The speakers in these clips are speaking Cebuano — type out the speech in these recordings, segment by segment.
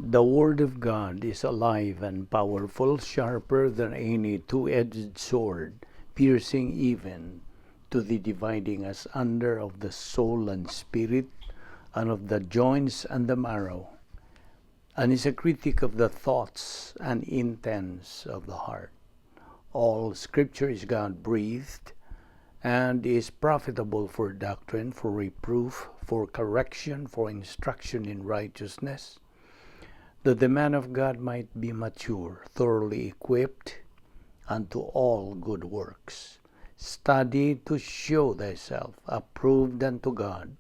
The Word of God is alive and powerful, sharper than any two-edged sword, piercing even to the dividing asunder of the soul and spirit, and of the joints and the marrow, and is a critic of the thoughts and intents of the heart. All Scripture is God breathed and is profitable for doctrine, for reproof, for correction, for instruction in righteousness, that the man of God might be mature, thoroughly equipped unto all good works. Study to show thyself approved unto God,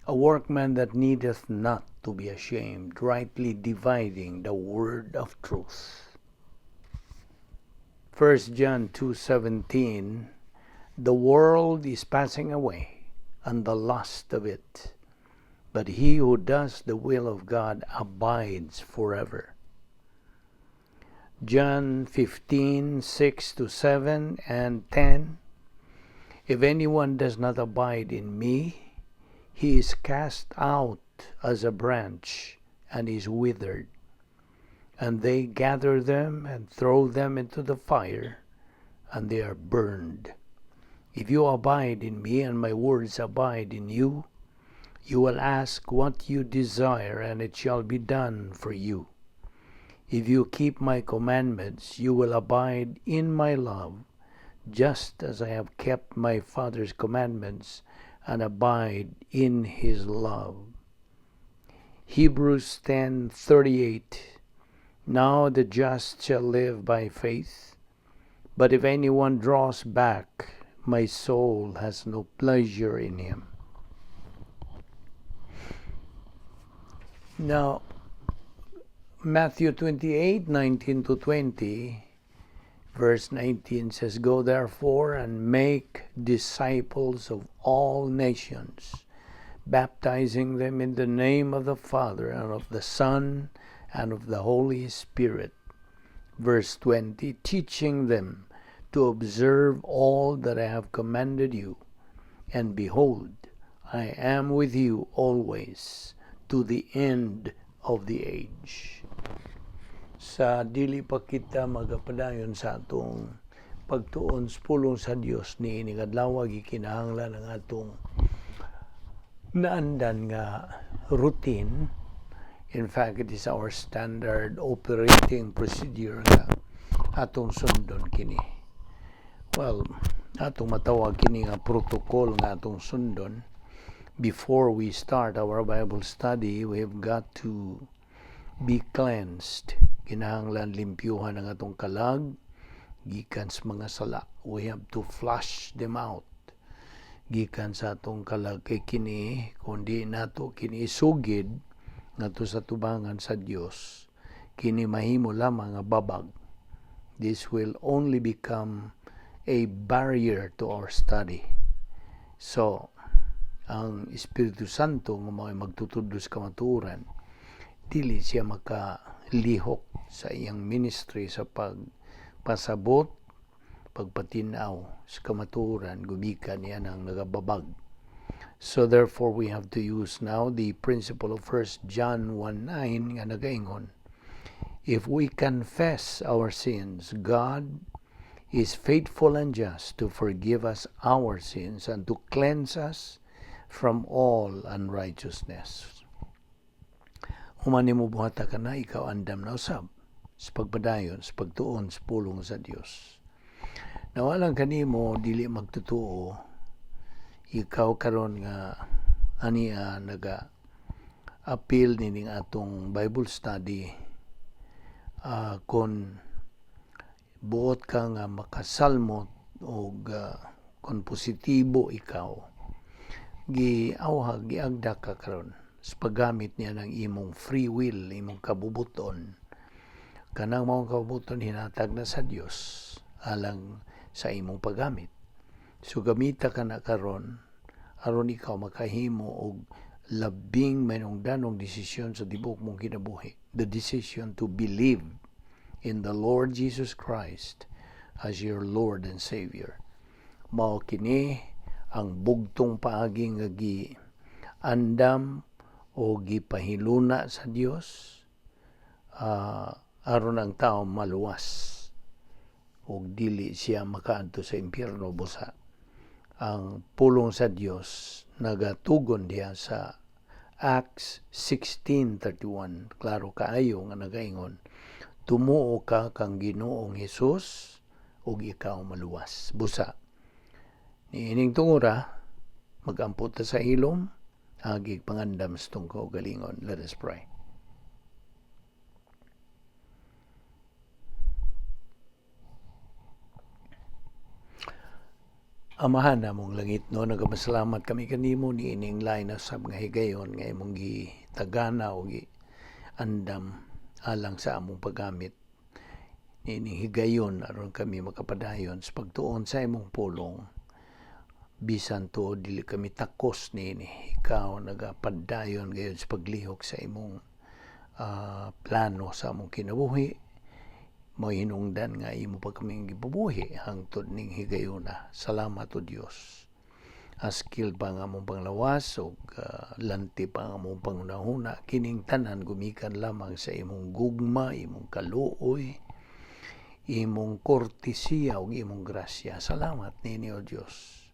a workman that needeth not to be ashamed, rightly dividing the word of truth. 1 John 2:17. The world is passing away and the lust of it, but he who does the will of God abides forever. John 15:6 to 7 and 10. If anyone does not abide in me, he is cast out as a branch and is withered. And they gather them and throw them into the fire, and they are burned. If you abide in me and my words abide in you, you will ask what you desire, and it shall be done for you. If you keep my commandments, you will abide in my love, just as I have kept my Father's commandments and abide in his love. Hebrews 10:38. Now the just shall live by faith, but if anyone draws back, my soul has no pleasure in him. Now, Matthew 28:19 to 20, verse 19 says, "Go therefore and make disciples of all nations, baptizing them in the name of the Father and of the Son and of the Holy Spirit." Verse 20, "Teaching them to observe all that I have commanded you. And behold, I am with you always to the end of the age." Sa dili pa kita magapadayon sa atong pagtuon sa pulong sa Dios niining adlaw, gikinahanglan ang atong naandan nga routine. In fact, it is our standard operating procedure nga atong sundon kini. Well, atong matawag kini nga protocol nga atong sundon. Before we start our Bible study, we have got to be cleansed. Kinahanglan limpyuhan ang atong kalag gikan sa mga sala. We have to flush them out gikan sa atong kalag kay kini kung di nato kini isugid ngadto sa tubangan sa Dios, kini mahimo lamang nga babag. This will only become a barrier to our study. So ang Espiritu Santo nga mao'y magtutudlo sa kamatuoran, dili siya makalihok sa iyang ministry sa pagpasabot, pagpatin-aw sa kamatuoran gumikan niya ang nagababag. So therefore, we have to use now the principle of 1 John 1:9 nga nagaingon, "If we confess our sins, God is faithful and just to forgive us our sins and to cleanse us from all unrighteousness." Human nimo buhata kana, ikaw andam na usab sa pagpadayon sa pagtuon sa pulong sa Dios. Nawalang kanimo dili magtotoo, ikaw karon nga ania naga apil nining atong Bible study, kon buot ka nga makasalmot og kon positibo ikaw, giawhag, giagda ka karon sa paggamit niya ng imong free will, imong kabubuton. Kanang maong kabubuton hinatag na sa Dios alang sa imong paggamit. So gamita ka na karon aron ikaw makahimo og labing mahinungdanong desisyon sa tibuok mong kinabuhi. The decision to believe in the Lord Jesus Christ as your Lord and Savior. Mao kini ang bugtong paagi nga gi andam o gipahiluna sa Dios. Aron ang tao maluwas ug dili siya makaadto sa impyerno. Busa ang pulong sa Dios nagatugon diha sa Acts 16:31, klaro kaayo nga nagaingon, "Tumuo ka kang Ginoong Hesus ug ikaw maluwas." Busa niining tungura, magampo ta sa hilom, agig pangandam sa atong kaugalingon. Let us pray. Amahan namong langitnon, nagapasalamat kami kanimo niining lain na sab nga higayon nga imong gitagana o andam alang sa among paggamit niining higayon aron kami makapadayon sa pagtuon sa imong pulong. Bisan tuod dili kami takos niini, ikaw nagapadayon gayon sa paglihok sa imong plano sa among kinabuhi. Mo'y hinungdan nga imo pa kaming gibubuhi hangtod ning higayuna. Salamat, O Dios. Askil pa nga among panglawas ug lanti pa nga among panghunahuna, kining tanan gumikan lamang sa imong gugma, imong kaluoy, imong kortesiya ug imong grasya. Salamat nini, O Dios.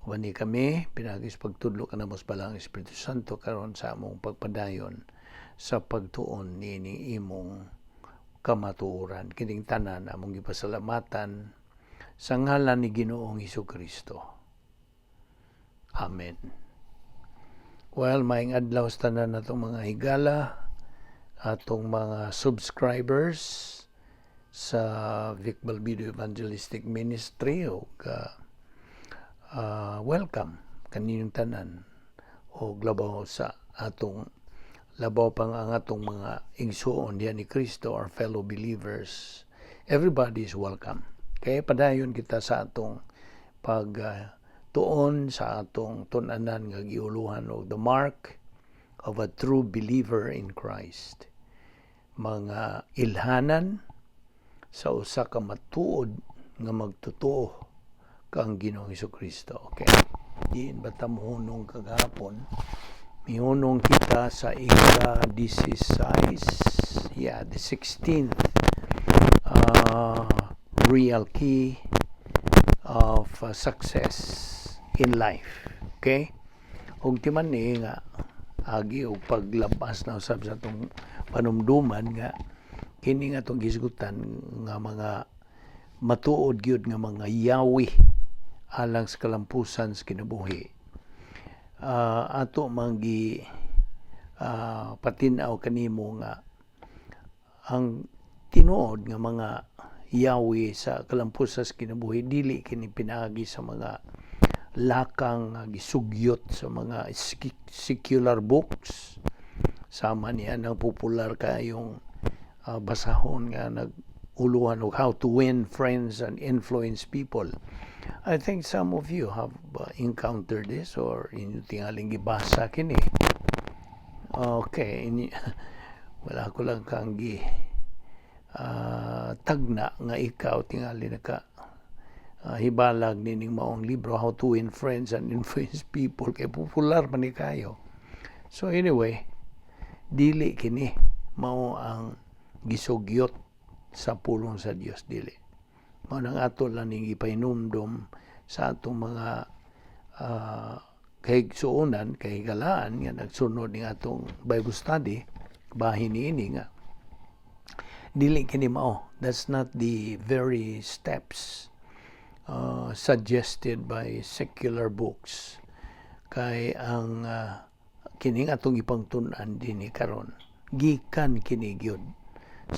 Uban ni kami pinaagi sa pagtudlo kanamo sa Balaang Espiritu Santo karon sa among pagpadayon sa pagtuon niini imong kamatuoran. Kining tanan among gipasalamatan sa ngalan ni Ginoong Kristo. Amen. Well, maayong adlaw sa tanan natong mga higala, atong mga subscribers sa Vic Balbido Evangelistic Ministry ug welcome kaninyong tanan og labaw sa atong labaw pang ang atong mga igsuon diyan ni Kristo, our fellow believers. Everybody is welcome. Kaya padayon kita sa atong pag tuon sa atong tun-anan nga giuluhan og The Mark of a True Believer in Christ. Mga ilhanan sa usa ka matuod nga magtotoo kang Ginoong Kristo. Okay. Diin ba ta mohunong kagahapon? Mihunong kita sa ika-16, yeah, the 16th real key of success in life. Okay? Ug timan ni nga agi og paglabas na usab sa atong panumduman nga kini nga atong gisgutan nga mga matuod gyud nga mga yawi alang sa kalampusan sa kinabuhi, ato manggi patin-aw kanimo nga ang tinuod nga mga yawi sa kalampusan sa kinabuhi dili kini pinaagi sa mga lakang nga gisugyot sa mga secular books, sama niya ng popular kayong basahon nga nag-uluhan og How to Win Friends and Influence People. I think some of you have encountered this or inyo tingaling gibasa kini. Okay, wala ko lang kang gi tagna nga ikaw tingali naka hibalag nining maong libro, How to Win Friends and Influence People, kay popular man ni kayo. So anyway, dili kini mao ang gisugyot sa pulong sa Dios, dili. Mao nang ato lang ning ipahinumdom sa atong mga kahigsuonan, kahigalaan nga nagsunod ning atong Bible study bahin niini nga dili kini mao. That's not the very steps suggested by secular books, kay ang kining atong ipangtun-an dinhi karon gikan kini gyud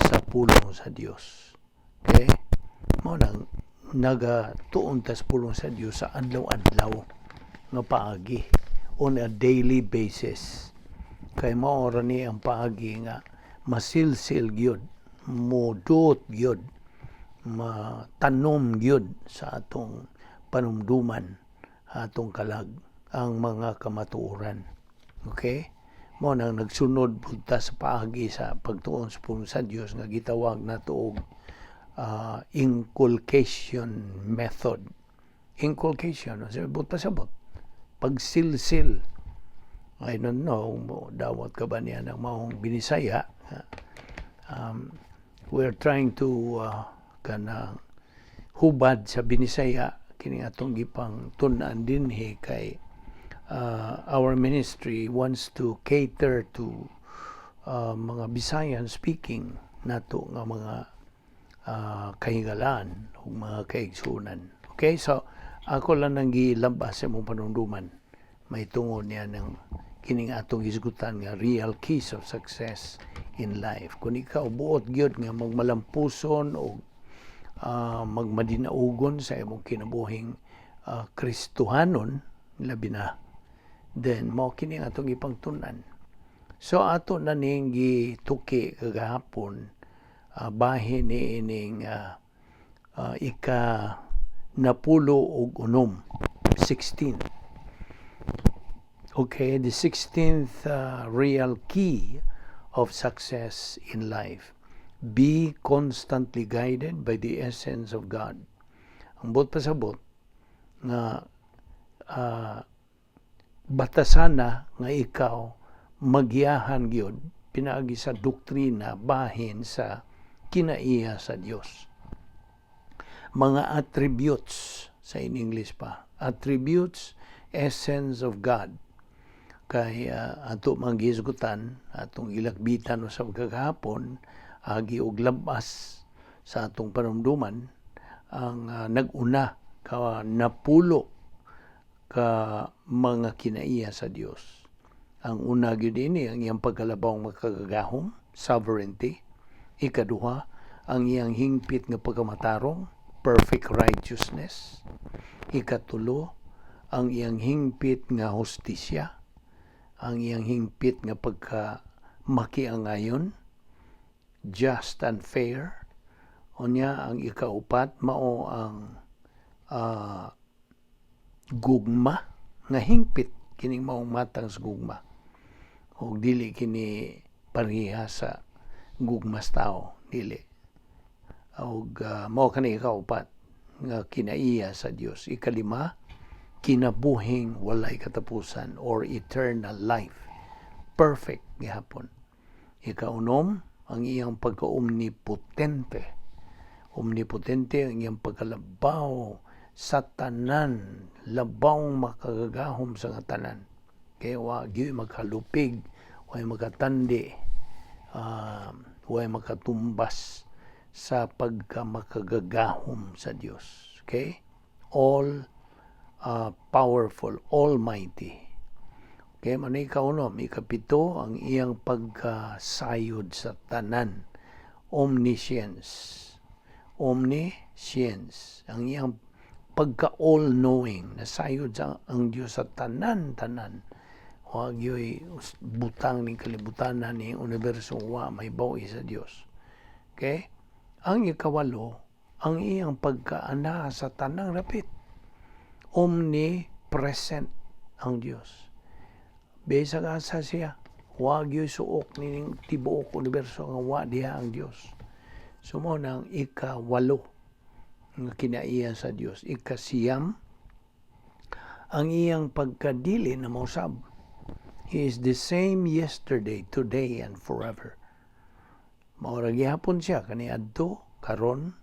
sa pulong sa Dios. Okay, mao nang nagatuon ta sa pulong sa Dios sa adlaw-adlaw nga paagi, on a daily basis, kay mao ra ni ang paagi nga masilsil gyud, moduot gyud, matanom gyud sa atong panumduman, atong kalag ang mga kamatuoran. Okay, mo nang nagsunod punta sa paagi sa pagtuon sa pulong sa Dios nga gitawag nato og inculcation method. Inculcation, buot pasabot, pagsilsil. I don't know, dawat ka ba niya ng maong Binisaya? We're trying to kanang hubad sa Binisaya kini atong gipang tun-an dinhi kay our ministry wants to cater to mga Bisayan speaking nato nga mga kahigalaan ug mga kaigsuonan. Okay, so ako lang nang gilabas sa imong panumduman may tungod niya ng kining atong hisgutan nga real keys of success in life. Kung ikaw buot gyud nga magmalampuson o magmadinaugon sa imong kinabuhing Kristohanon labi na, then mao kini ang atong ipangtun-an. So ato na ning gituki kagahapon, bahin ni ining ika 16, 16. Okay, the 16th real key of success in life. Be constantly guided by the essence of God. Ang buot pasabot nga batasana nga ikaw magiyahan gyud pinaagi sa doktrina bahin sa kinaiya sa Dios. Mga attributes sa in English pa. Attributes, essence of God. Kay ato mang gihisgutan, atong ilakbitan usab kagahapon, agi og labas sa atong panumduman ang nag-una ka 10 ka mga kinaiya sa Dios. Ang una gyud ini ang iyang pagkalabawng makagagahom, sovereignty. Ikaduha, ang iyang hingpit nga pagkamatarong, perfect righteousness. Ikatulo, ang iyang hingpit nga hustisya, ang iyang hingpit nga pagka makiangayon, just and fair. Unya ang ikaupat mao ang gugma nga hingpit kining maong matang sa gugma. Og dili kini pareha sa gugma sa tao, dili. Og mao kani ikaupat nga kinaiya sa Dios. Ikalima, kinabuhing walay katapusan or eternal life. Perfect gihapon. Ikaunom, ang iyang pagka-omnipotente. Omnipotente ang iyang pagkalabaw sa tanan, labaw makagagahom sa nga tanan. Kaya wa gyud magkalupig, wa makatandi, wa makatumbas sa pagka makagagahom sa Dios. Okay? All powerful, almighty. Okay, mao ikaunom, ikapito, ang iyang pagkasayod sa tanan, omniscience. Omniscience. Ang iyang pagka all-knowing, nasayod sa ang Dios sa tanan-tanan. Wa gyoy butang ning kalibutan ni universo wa may bawi sa Dios. Okay? Ang ikawalo, ang iyang pagkaana sa tanang rapit. Omnipresent ang Dios. Bisag asa siya, wa gyoy suok nining tibuok universo nga wa diha ang Dios. So mao nang ikawalo nga kinaiya sa Dios. Ikasiyam, ang iyang pagkadili na mausab. He is the same yesterday, today, and forever. Mao ra gihapon siya kaniadto, karon,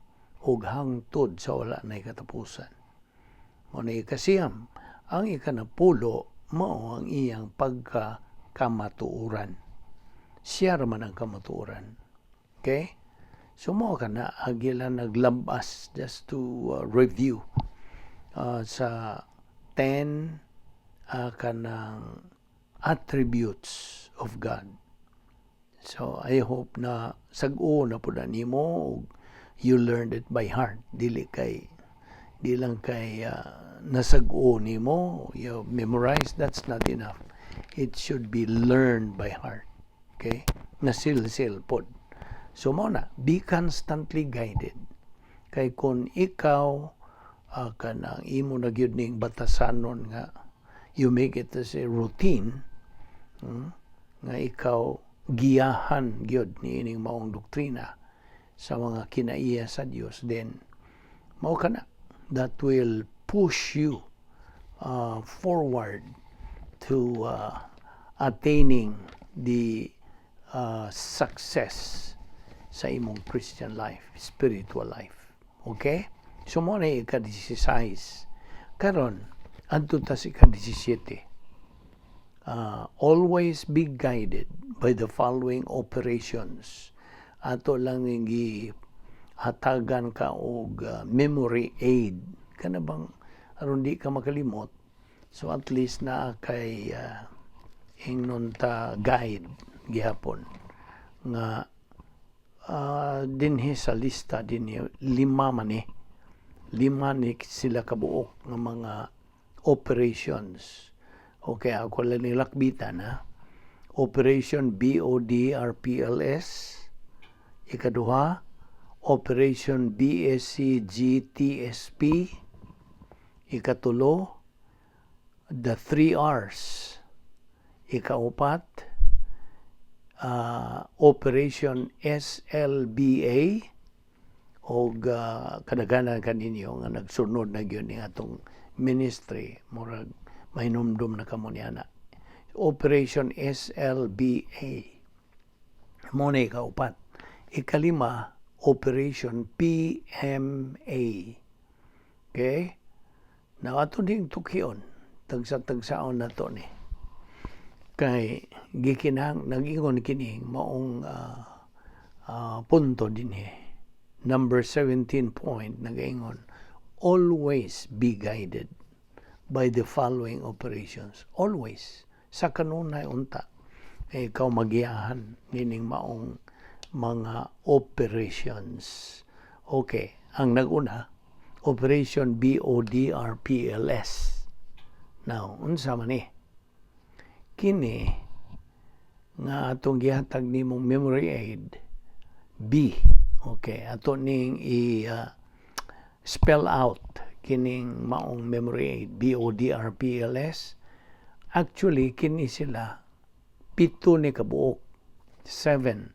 ug hangtod sa wala nay katapusan. Mao na ikasiyam, ang ikanapulo mao ang iyang pagkakamatuoran. Siya ra man ang kamatuoran. Okay? So mao kana agi lang naglabas just to review sa 10 kanang attributes of God. So I hope na sag-o na pud na nimo ug you learned it by heart. Dili kay di lang kay nasag-o nimo, you memorize, that's not enough. It should be learned by heart. Okay? Nasilsil pod. So mao na, be constantly guided. Kay kung ikaw kanang imo na gyud ning batasanon nga you make it as a routine, nga ikaw giyahan gyud niining maong doktrina sa mga kinaiya sa Dios, then mao kana that will push you forward to attaining the success sa imong Christian life, spiritual life. Okay? So mao na ika-16. Karon, adto ta sa ika-17. Always be guided by the following operations. Ato lang ning hatagan ka og memory aid, kana bang aron di ka makalimot. So at least naa kay ingnon ta guide gihapon nga dinhi sa lista dinhi, lima man ni, lima ni sila kabuok nga mga operations. Okay, ako lang nilakbitan ha. Operation BODRPLS. Ikaduha, Operation BSCGTSP. Ikatulo, the three R's. Ikaupat, Operation SLBA, og kadaghanan kaninyo nga nagsunod na gyud ni atong ministry, murag mahinumdum na kamo niana. Operation SLBA mao na ikaupat. Ikalima, Operation PMA. Okay, now ato ding tukhion, tagsa-tagsaon na to ni, kay gikinahang nag-ingon kini maong punto dinhi, number 17 point, nagaingon, "Always be guided by the following operations." Always, sa kanunay unta eh, ikaw magiyahan nining maong mga operations. Okay, ang naguna, Operation BODRPLS. Now, unsa man ni kini nga atong gihatag nimong memory aid? B. Okay, ato ning i spell out kining maong memory aid, BODRPLS. Actually, kini sila pito ni kabuok, seven.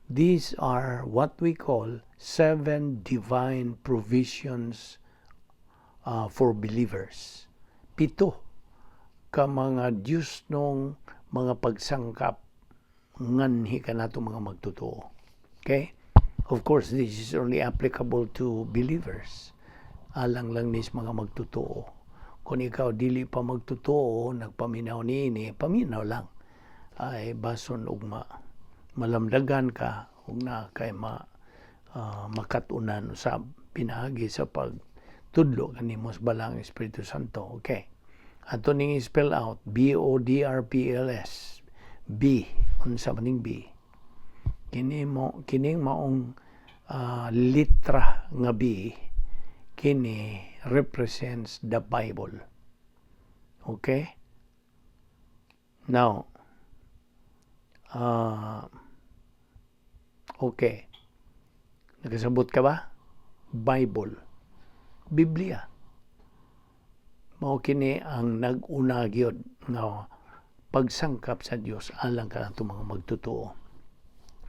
These are what we call seven divine provisions for believers. Pito ka mga Diyos nung mga pagsangkap nganhi kanato mga magtotoo. Okay? Of course, this is only applicable to believers. Alang lang nis mga magtotoo. Kung ikaw dili pa magtotoo, nagpaminaw niini, paminaw lang. Ay bason ugma malamdagan ka ug na kay ma makatunan sa pinaagi sa pagtudlo kanimo sa Balaang Espiritu Santo. Okay. Ato ning spell out B O D R P L S. B, unsa man ning B? Kini mo, kining maong litra nga B, kini represents the Bible. Okay? Now, okay. Nakasabot ka ba? Bible. Biblia. Mao kini ang nag-una gyud nga pagsangkap sa Dios alang kanato mga magtotoo.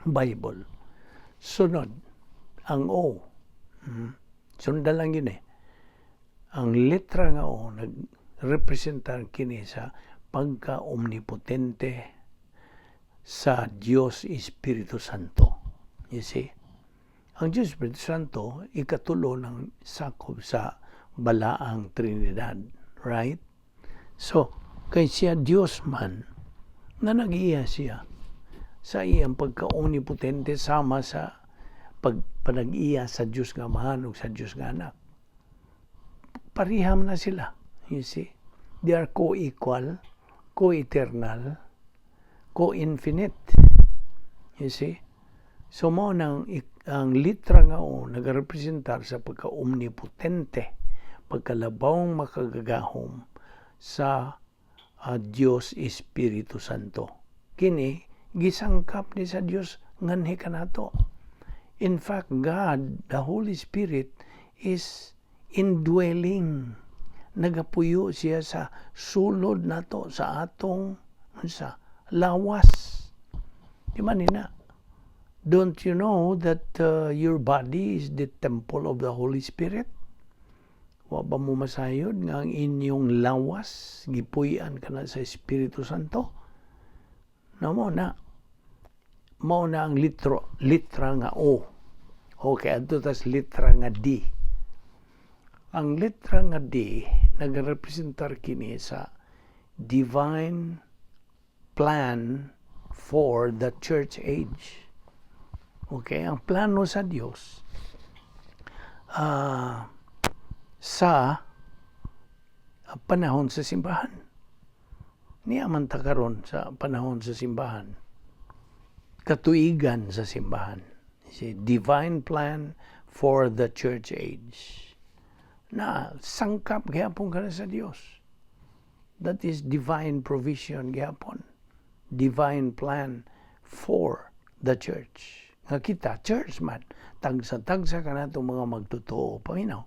Bible. Sunod, ang O. Sundan lang yun eh. Ang letra nga O, nag-representar kini sa pagka-omnipotente sa Dios Espiritu Santo. You see? Ang Diyos Espiritu Santo, ikatulo ng sakop sa Balaang Trinidad. Right? So, kay siya Diyos man, na nag-iya siya sa iyang pagka-omnipotente sama sa pagpanag-iya sa Diyos nga Amahan ug sa Diyos nga Anak. Pareham na sila. You see? They are co-equal, co-eternal, co-infinite. You see? So mao nang ang litra nga O nagarepresentar sa pagka-omnipotente, pagkalabawng makagagahom sa Dios Espiritu Santo. Kini gisangkap ni sa Dios nganhi kanato. In fact, God, the Holy Spirit, is indwelling. Nagapuyo siya sa sulod nato, sa atong unsa, lawas. Di man na? Don't you know that your body is the temple of the Holy Spirit? Wa ba mo masayod nga ang inyong lawas gipuy-an kana sa Espiritu Santo? Mao na. Mao na ang litra nga O. Okay, adto tas litra nga D. Ang litra nga D nagrepresentar kini sa divine plan for the church age. Okay, ang plano sa Dios sa panahon sa simbahan. Niya man ta karon sa panahon sa simbahan. Katuigan sa simbahan. Si divine plan for the church age. Na sangkap gihapon ka na sa Dios. That is divine provision gihapon. Divine plan for the church. Nga kita, church man, tagsa-tagsa ka natong mga magtotoo. Paminaw.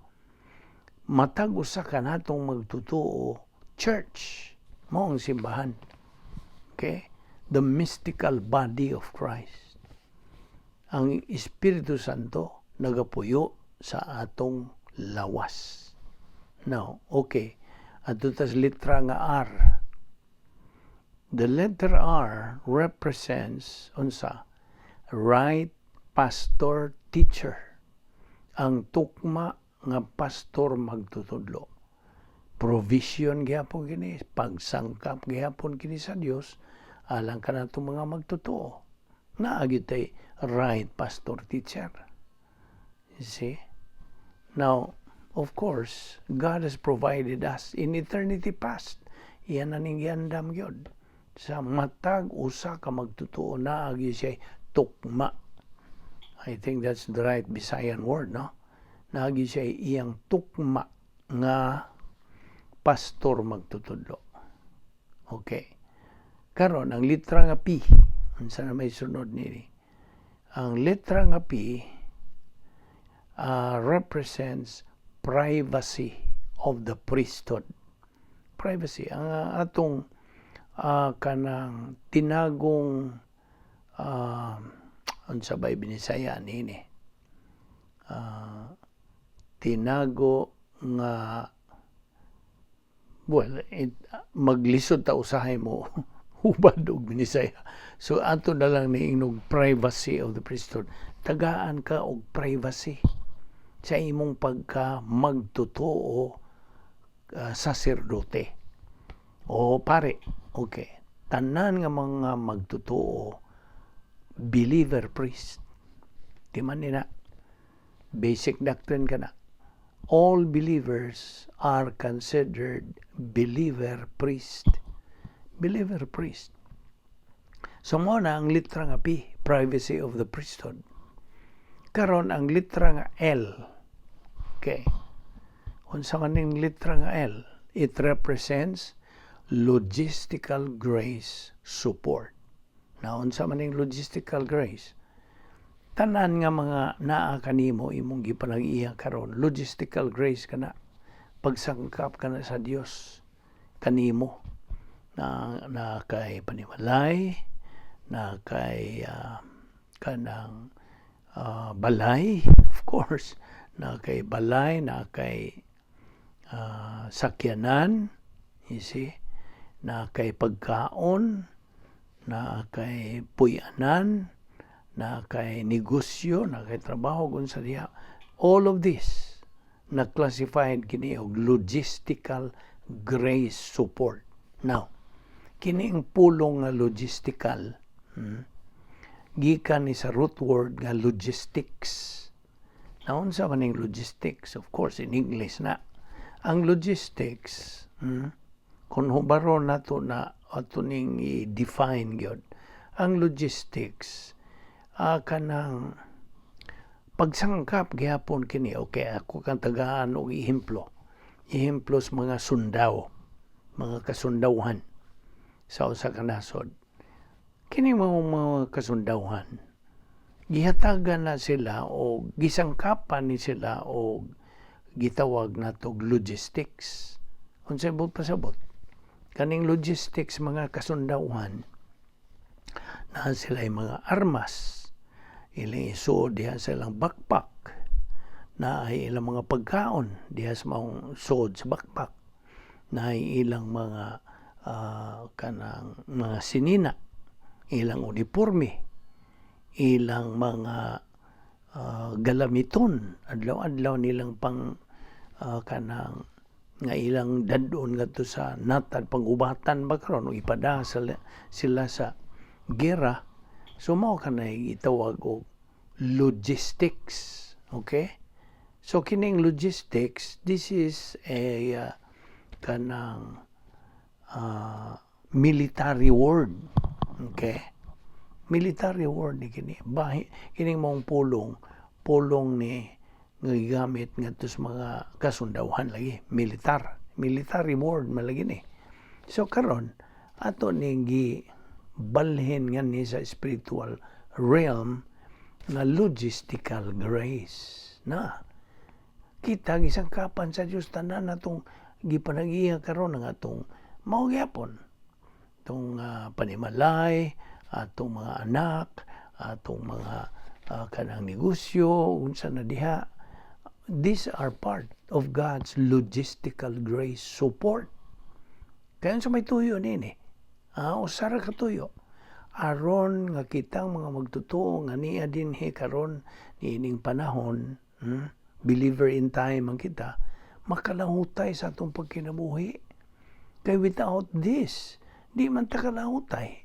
Matag usa ka natong magtotoo, church, mao ang simbahan. Okay? The mystical body of Christ. Ang Espiritu Santo nagapuyo sa atong lawas. Now, okay. Adto tas litra nga R. The letter R represents unsa? Right pastor teacher. Ang tukma nga pastor magtutudlo. Provision gihapon kini, pagsangkap gihapon kini sa Dios alang kanatong mga magtotoo. Naa gyud tay right pastor teacher. You see? Now, of course, God has provided us in eternity past. Iyan na ning giandam gyud. Sa matag usa ka magtotoo, naa gyud siya tukma. I think that's the right Bisayan word, no? Naa gyud siya iyang tukma nga pastor magtutudlo. Okay. Karon, ang litra nga P, unsa na may sunod nini? Ang letra nga P represents privacy of the priesthood. Privacy ang atong kanang tinagong, unsa bay Binisaya nini? Tinago nga, well, maglisod ta usahay mo hubad og Binisaya. So ato na lang niingnog privacy of the priesthood. Tagaan ka og privacy sa imong pagka magtotoo saserdote o pare. Okay. Tanan nga mga magtotoo believer priest. Di man ni na basic doctrine kana. All believers are considered believer priest. Believer priest. So mao na ang litra nga P, privacy of the priesthood. Karon, ang litra nga L. Okay. Unsa man ning litra nga L? It represents logistical grace support. Na unsa man ning logistical grace? Tanan nga mga naa kanimo, imong gipanag-iya karon, logistical grace kana. Pagsangkap kana sa Dios kanimo na kay panimalay, na kay kanang balay, of course, na kay balay, na kay sakyanan, you see, na kay pagkaon, na kay puyanan, na kay negosyo, na kay trabaho kung sa diha. All of this na classified kini og logistical grace support. Now, kini ang pulong nga logistical, gikan ni sa root word nga logistics. Naunsa man ning logistics? Of course, in English na. Ang logistics, kung hubaron nato na ato ning i-define gyud. Ang logistics, kanang pagsangkap gihapon kini. Okay, ako kang tagaan og ehemplo. Ehemplo sa mga sundao, mga kasundawhan sa usa ka nasod. Kini mga kasundawhan, gihatagan na sila o gisangkapan ni sila og gitawag natog logistics. Unsay buot pasabot? Kaning logistics mga kasundawhan, naa sila mga armas, ilang isuod diha sa ilang backpack, na ay ilang mga pagkaon diha sa maong suod sa backpack, na ay ilang mga kanang mga sinina, ilang uniforme. ilang mga galamiton adlaw-adlaw nilang pang kanang nga ilang dadon ngadto sa natad, pangubatan ba karon o ipada sila sa gera. So mao kanay gitawag og logistics, okay? So kining logistics, this is a kanang military word, okay? Military word ni kini bahi kining maong pulong, pulong ni nga gigamit ngadto sa mga kasundawhan lagi, militar, military word man lagi ni. So karon ato ning gibalhin nga ni sa spiritual realm nga logistical grace na kita gisangkapan sa Dios tanan atong gipanagiya karon ang atong mao gyapon atong panimalay, atong mga anak, atong mga kanang negosyo, unsa na diha. These are part of God's logistical grace support. Kaya sa may tuyo nini, usa ra ka tuyo aron nga kitang mga magtotoo nga niya dinhi karon niining panahon, believer in time ang kita, makalahutay sa atong pagkinabuhi. Kay without this, di man ta kalahutay.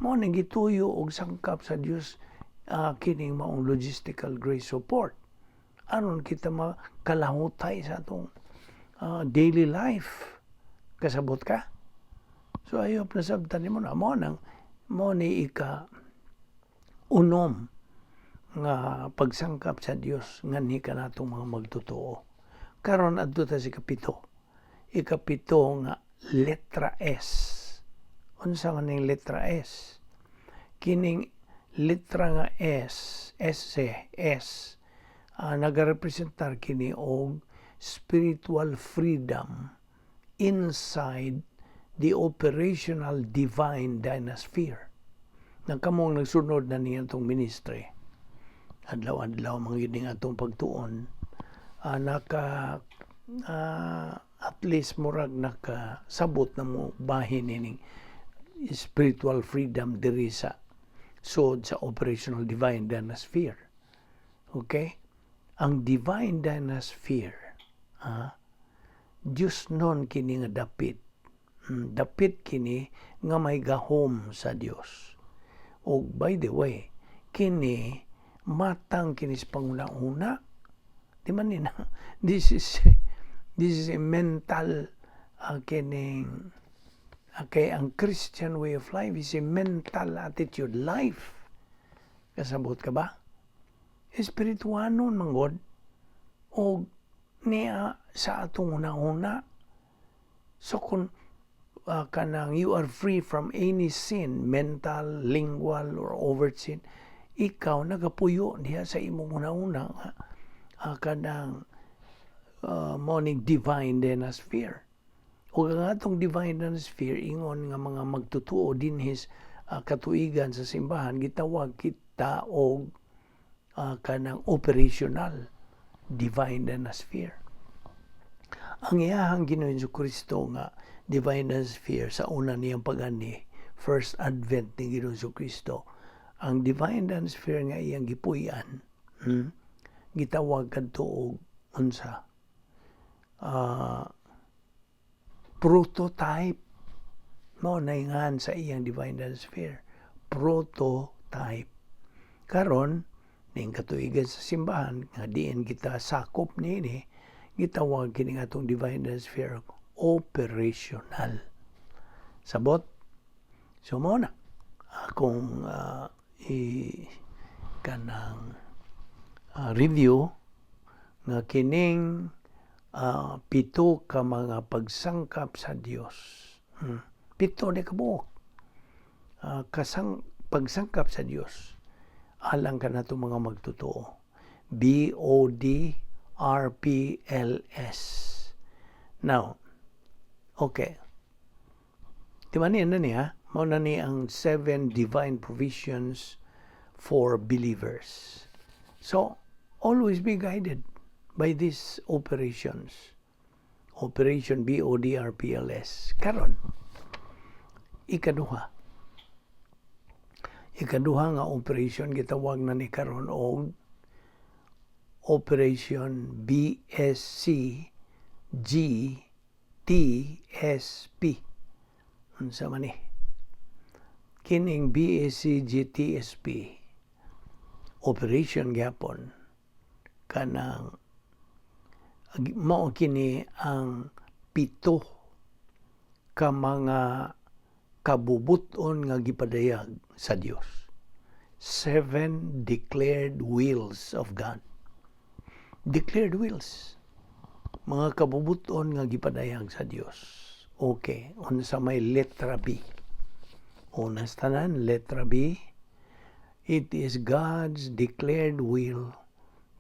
Mao nang gituyo og sangkap sa Dios kining maong logistical grace support aron kita makalahutay sa atong daily life. Kasabot ka? So I hope nasabtan nimo na. Mo nang mo ni ika unom nga pagsangkap sa Dios nganhi kanatong mga magtotoo. Karon adto ta sa ikapito. Ikapito nga letra S. Unsa man ning letra S? Kining letra nga S, S S, nagarepresentar kini og spiritual freedom inside the operational divine dynasphere. Nga kamong nagsunod na niya itong ministry, adlaw-adlaw mga yun atong pagtuon, naka at least murag nakasabot na mo bahin ining spiritual freedom diri sa sod sa operational divine dynasphere. Okay? Ang divine dynasphere, Diyos nun kini nga dapit. Dapit kini nga may gahom sa Dios. O by the way, kini matang kini sa panguna-una. Di man ni na, this is a mental kining okay, ang Christian way of life is a mental attitude life. Kasabot ka ba? Espirituanon manggod o niya sa atong una-una. So kung kanang you are free from any sin, mental, lingual, or overt sin, ikaw nagapuyo diha sa imong una-una nga kanang mao ning divine sphere. Ug ang atong divine sphere, ingon nga mga magtutuo dinhis katuigan sa simbahan, gitawag kita og kanang operational divine sphere. Ang iyahang Ginoong Kristo nga divine sphere sa una niyang pag-ani, first advent ni Ginoong Kristo, ang divine sphere nga iyang gipuy-an, gitawag kadto og unsa? Prototype. Mao na ngan sa iyang divine sphere. Prototype. Karon, ning katuigan sa simbahan nga diin kita sakop niini, gitawag kini atong divine sphere operational. Sabot? So mao na akong i kanang review nga kining pito ka mga pagsangkap sa Dios. Pito ni kabuok. Kasang pagsangkap sa Dios alang kanato mga magtotoo. BODRPLS. Now, okay. Di ba niya na niya? Mao na ni ang seven divine provisions for believers. So, always be guided by these operations. Operation BODRPLS. Karon, ikaduha. Ikaduha nga operation, gitawag na ni karon og Operation BSC G TSP. Unsa man ni? Kining BSC GTSP operation gyapon, kanang mao kini ang pito ka mga kabubuton nga gipadayag sa Dios. Seven declared wills of God. Declared wills. Mga kabubuton nga gipadayag sa Dios. Okay, unsa may letra B? Una sa tanan, letra B, it is God's declared will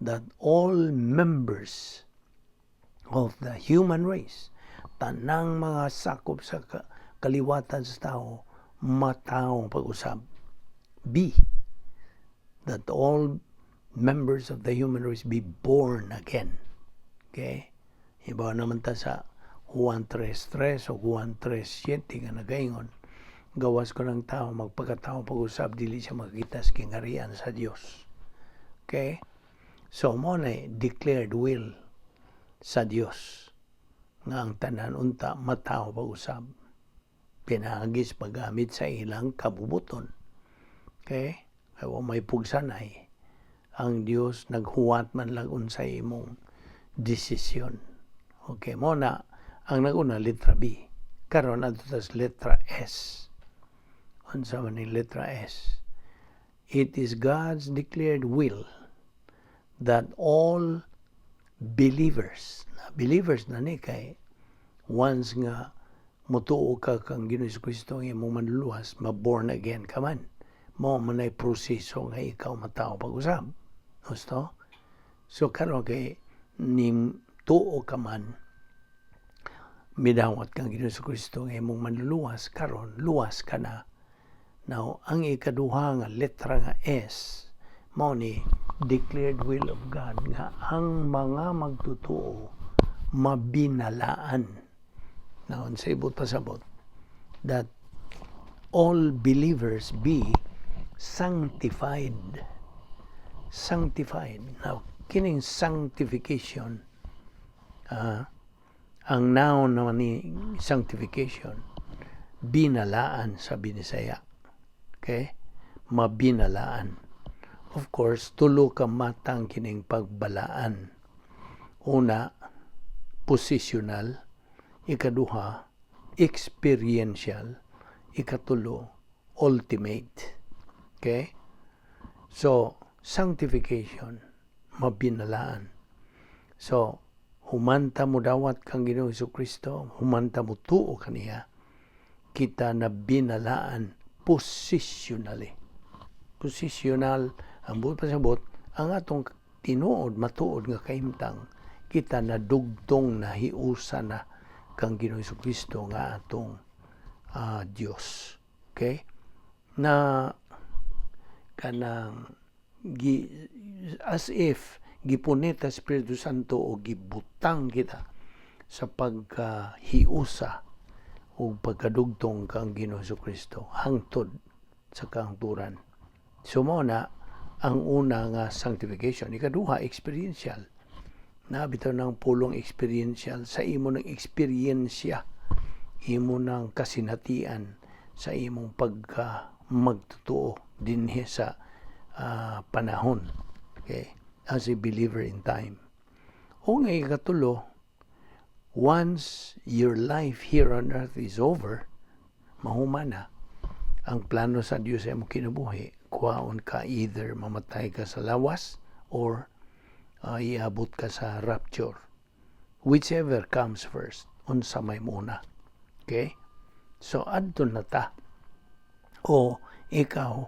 that all members of the human race, tanang mga sakop sa kaliwatan sa tao, matawo pag-usab. B, that all members of the human race be born again. Okay? Iba naman ta sa Juan 3.3 o Juan 3.7 nga nagaingon, gawas kon ang tao magpakatao pag-usab, dili siya makakita sa kingharian sa Dios. Okay? So mao na declared will sa Dios nga ang tanan unta matawo pag-usab pinaagi sa paggamit sa ilang kabubuton. Okay? Kaya may pugsanay ang Dios, naghuwat man lang unsay imong desisyon. Okay, mao na ang naguna, letra B. Karon, adto tas letra S. Unsa man ni letra S? It is God's declared will that all believers, na believers na ni kay once nga mutuo ka kang Ginoong Kristo ang imong manluluwas, ma-born again ka man. Mao man ay proseso nga ikaw matawo pag-usab. Gusto? So karon kay nim tuo ka man, midawat kang Ginoong Kristo nga imong manluluwas, karon luwas ka na. Now, ang ikaduha nga letra nga S, mao ni declared will of God nga ang mga magtutuo mabinalaan. Now, sa ibot pasabot, that all believers be sanctified. Sanctified. Now, kining sanctification, ang noun naman ni sanctification, binalaan sa Binisaya. Okay? Mabinalaan. Of course, tulo ka matang kining pagbalaan. Una, positional. Ikaduha, experiential. Ikatulo, ultimate. Okay? So, sanctification, mabinalaan. So, humanta mo dawat kang Ginoong Kristo, humanta mo tuo kaniya, kita na binalaan positionally. Positional, ang buot pasabot, ang atong tinuod, matuod nga kahimtang, kita na dugtong na hiusa na kang Ginoong Kristo nga atong Dios. Okay? Na kanang as if gipunit sa Espiritu Santo o gibutang kita sa pagkahiusa o pagkadugtong kang Ginoong Kristo hangtod sa kahangturan. So mao na ang una nga sanctification. Ikaduha, experiential. Na bitaw ng pulong experiential, sa imo ng eksperyensya, imo ng kasinatian sa imong pagka magtotoo dinhi sa panahon. Okay? As a believer in time. O nga ikatulo, once your life here on earth is over, mahuman na ang plano sa Dios sa imong kinabuhi, kuhaon ka, either mamatay ka sa lawas or iabot ka sa rapture. Whichever comes first, unsa may muna. Okay? So, adto na ta. O ikaw,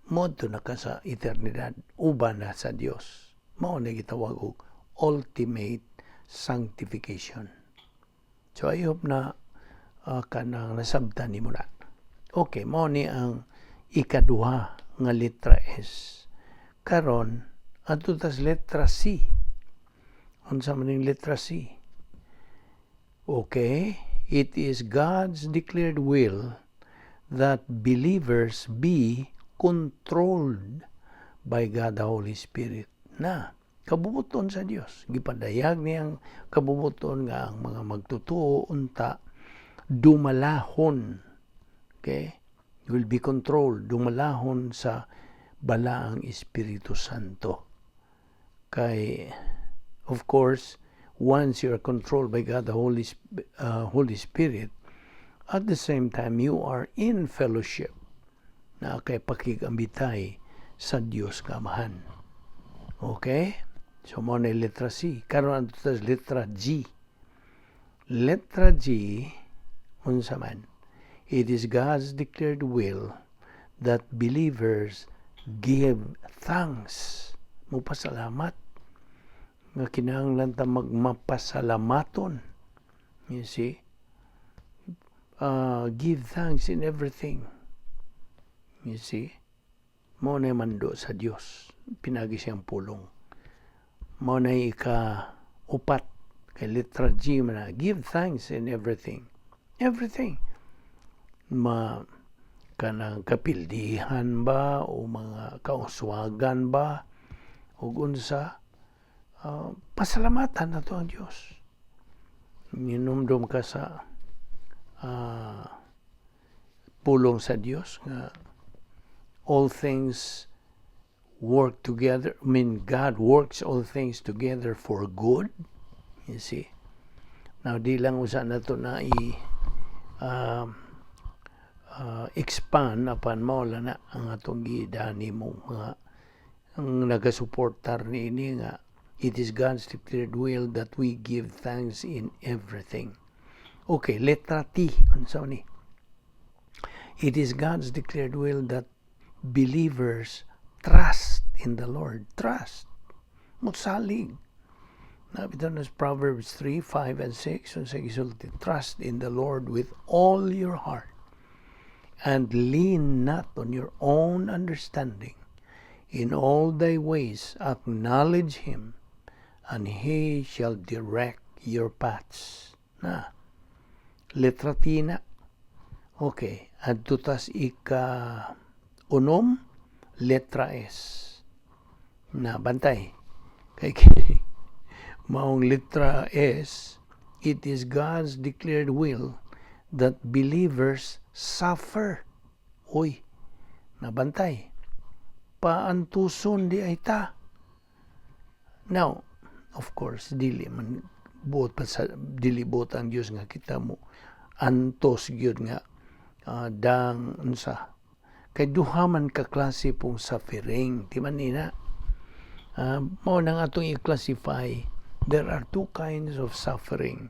moadto na ka sa eternidad, uban na sa Dios. Mao na gitawag og ultimate sanctification. So I hope na kanang nasabtan nimo na. Okay, mao ni ang ikaduha nga letra S. Karon, adto tas letra C. Unsa man ning letra C? Okay, it is God's declared will that believers be controlled by God the Holy Spirit. Na, kabubuton sa Dios. Gipadayag niyang kabubuton nga ang mga magtutuo unta dumalahon. Okay? Will be controlled, dumalahon sa Balaang Espiritu Santo. Kay, of course, once you are controlled by God the Holy Spirit, at the same time, you are in fellowship na kay pakigambitay sa Dios nga Amahan. Okay? So, mao na letra C. Karon ang letra G. Letra G, unsa man? It is God's declared will that believers give thanks. Mupasalamat. Nga kinahanglan ta magmapasalamaton. You see? Give thanks in everything. You see? Mao na mando sa Dios. Pinagi siyang pulong. Mao na ika upat kay letra G man na, give thanks in everything. Everything. Ma kanang kapildihan ba o mga kauswagan ba ug unsa, pasalamatan nato ang Dios. Ninumdum ka sa pulong sa Dios nga all things work together. I mean, God works all things together for good. You see? Now, di lang usa nato na i expand apan mao na ang atong gidani mo mga ang nagasuportar niini nga it is God's declared will that we give thanks in everything. Okay, letra T, unsa ni? It is God's declared will that believers trust in the Lord. Trust. Mutsalig. Nabitaw na sa Proverbs 3, 5, and 6, unsa gisulti? "Trust in the Lord with all your heart and lean not on your own understanding. In all thy ways acknowledge Him, and He shall direct your paths." Na. Letra T na. Okay. Adto tas ika unom, letra S. Na, bantay. Kay maong letra S, it is God's declared will that believers suffer. Uy, nabantay. Paantuson diay ta. Now, of course, dili man buot pa sa dili buot ang Dios nga kita mo antos gyud nga dang unsa, kay duha man ka klase pong suffering, di man nina? Mao nang atong i-classify, there are two kinds of suffering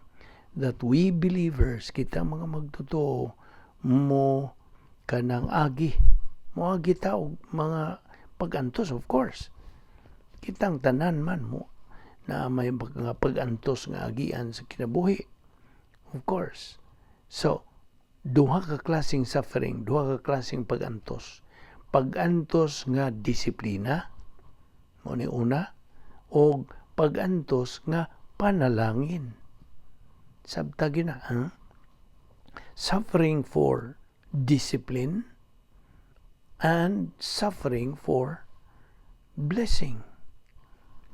that we believers, kita mga magtotoo, mo kanang agi mo agi ta og mga pag-antos. Of course, kitang tanan man mo na may mga pag-antos nga agian sa kinabuhi, of course. So duha ka klaseng suffering, duha ka klaseng pag-antos. Pag-antos nga disiplina mo ni una, og pag-antos nga panalangin. Sabta gyud na, huh? Suffering for discipline and suffering for blessing.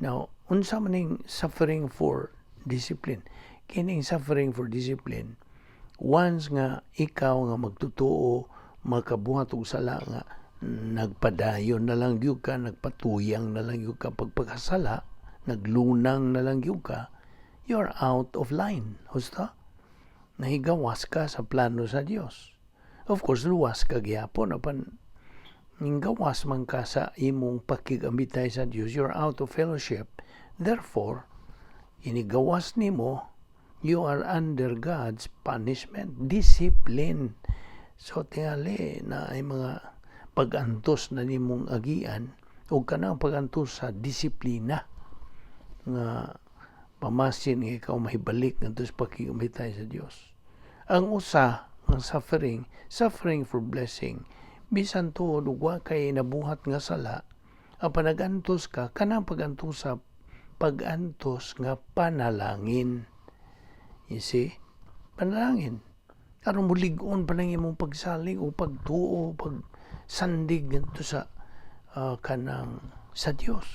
Now, unsa man ning suffering for discipline? Kining suffering for discipline, once nga ikaw nga magtutuo makabuhat og sala nga nagpadayon na lang gyud ka, nagpatuyang na lang gyud ka pagpakasala, naglunang na lang gyud ka, you're out of line. Husto? Nahigawas ka sa plano sa Dios. Of course, luwas ka gyapon apan gawas man ka sa imong pakigambitay sa Dios, you're out of fellowship. Therefore, inigawas nimo, you are under God's punishment, discipline. So tingali na ay mga pag-antos na nimong agian o kanang pag-antos sa disiplina nga pamasin nga ikaw mahibalik ngadto sa pakigambitay sa Dios. Ang usa nga suffering, suffering for blessing, bisan tuod ug wa kay nabuhat nga sala, ang panagantos ka kanang pag-antos sa pag-antos nga panalangin. You see? Panalangin. Aron mulig-on pa lang imong pagsalig o pagtuo, pagsandig ngadto sa kanang sa Dios.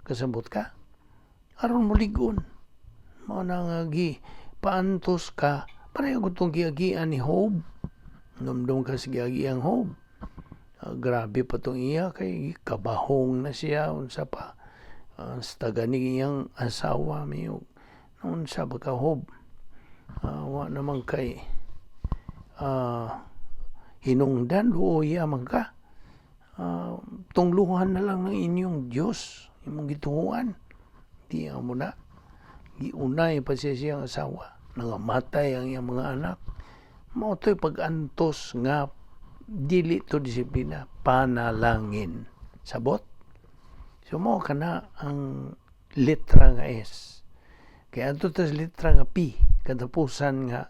Kasabot ka? Aron mulig-on. Mao na nga gi paantos ka, pareho gutong giagian ni Job. Numdum ka sa giagiang Job. Grabe pa tong iya kay kabahong na siya, unsa pa sa gani iyang asawa, miyog unsa ba ka, Job, wa naman kay hinungdan, luoya man ka, tungluhan na lang ng inyong Diyos imong gituohan. Di mo na giunay pa siya siyang asawa, nangamatay ang iyang mga anak. Mao to'y pag-antos nga dili to disiplina, panalangin. Sabot? So mao kana ang letra nga S. Kaya adto ta sa letra nga P, katapusan nga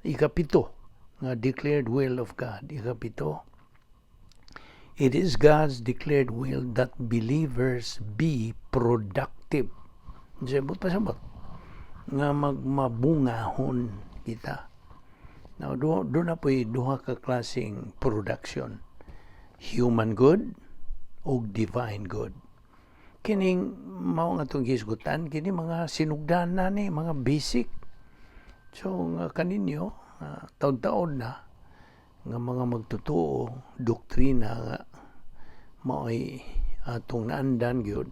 ikapito nga declared will of God. Ikapito, it is God's declared will that believers be productive. Sabot pa sabot? Nga magmabungahon kita. Now, do na po'y duha ka klaseng production. Human good o divine good. Kining mao nga itong hisgutan, kini mga sinugdanan ni, mga basic. So, nga kaninyo, taon-taon na, nga mga magtotoo, doktrina nga mao'y atong naandan gyud,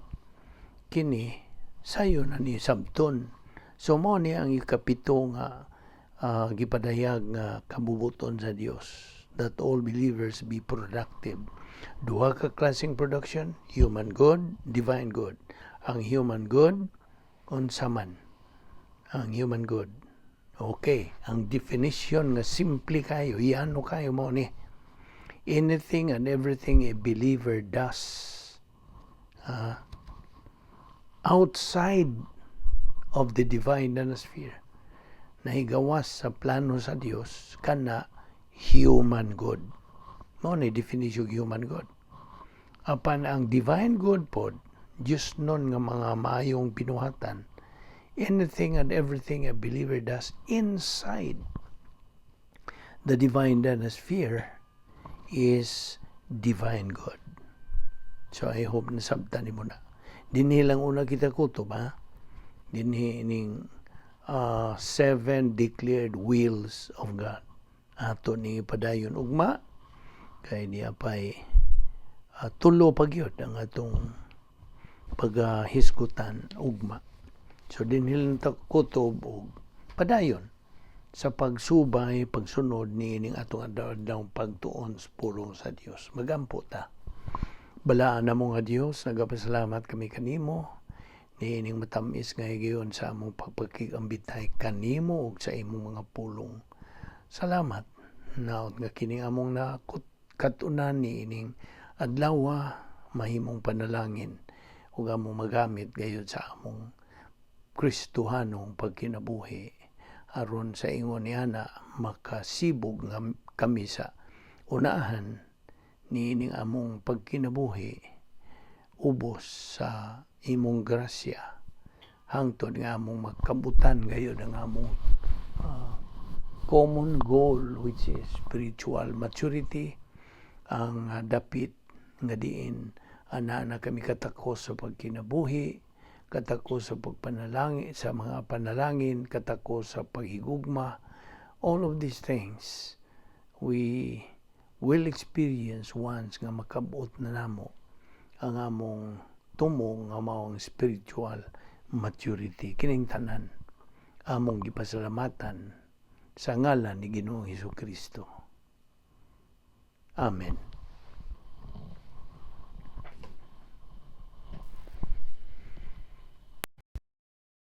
kini sayo na ni sabton. So mao ni ang ikapito nga gipadayag nga kabubuton sa Dios, that all believers be productive. Duha ka klaseng production: human good, divine good. Ang human good, unsa man ang human good? Okay, ang definition nga simple kayo, yano kayo, mo ni anything and everything a believer does outside of the divine sphere, nahigawas sa plano sa Dios, kana human good. Mao ni definition of human good. Apan ang divine good pod, Diyos nun nga mga maayong binuhatan, anything and everything a believer does inside the divine sphere is divine good. So I hope nasabtan nimo na. Dinhi lang una kita kutob, ha. Dinhi ning seven declared wills of God. Ato ni padayon ugma kay niya pay tulo pa gyud ang atong paghisgutan ugma. So dinhi lang ta kutob og padayon sa pagsubay, pagsunod niining atong adlaw-adlaw pagtuon sa pulong sa Dios. Magampo ta. Balaan namo nga Dios, nagapasalamat kami kanimo niining matamis nga higayon sa among pagpakigambitay kanimo ug sa imong mga pulong. Salamat naot nga kining among nakatunan niining adlaw mahimong panalangin ug among magamit gayud sa among Kristohanong pagkinabuhi, aron sa ingon niana makasibog nga kami sa unahan niining among pagkinabuhi ubos sa imong grasya, hangtod nga among magkabutan gayud ang among common goal, which is spiritual maturity, ang dapit nga diin ana na kami katakos sa pagkinabuhi, katakos sa pagpanalangin, sa mga panalangin, katakos sa paghigugma. All of these things we will experience once nga makabot na namo ang among tumong nga mao ang spiritual maturity. Kining tanan among gipasalamatan sa ngalan ni Ginoong Hesus Kristo. Amen.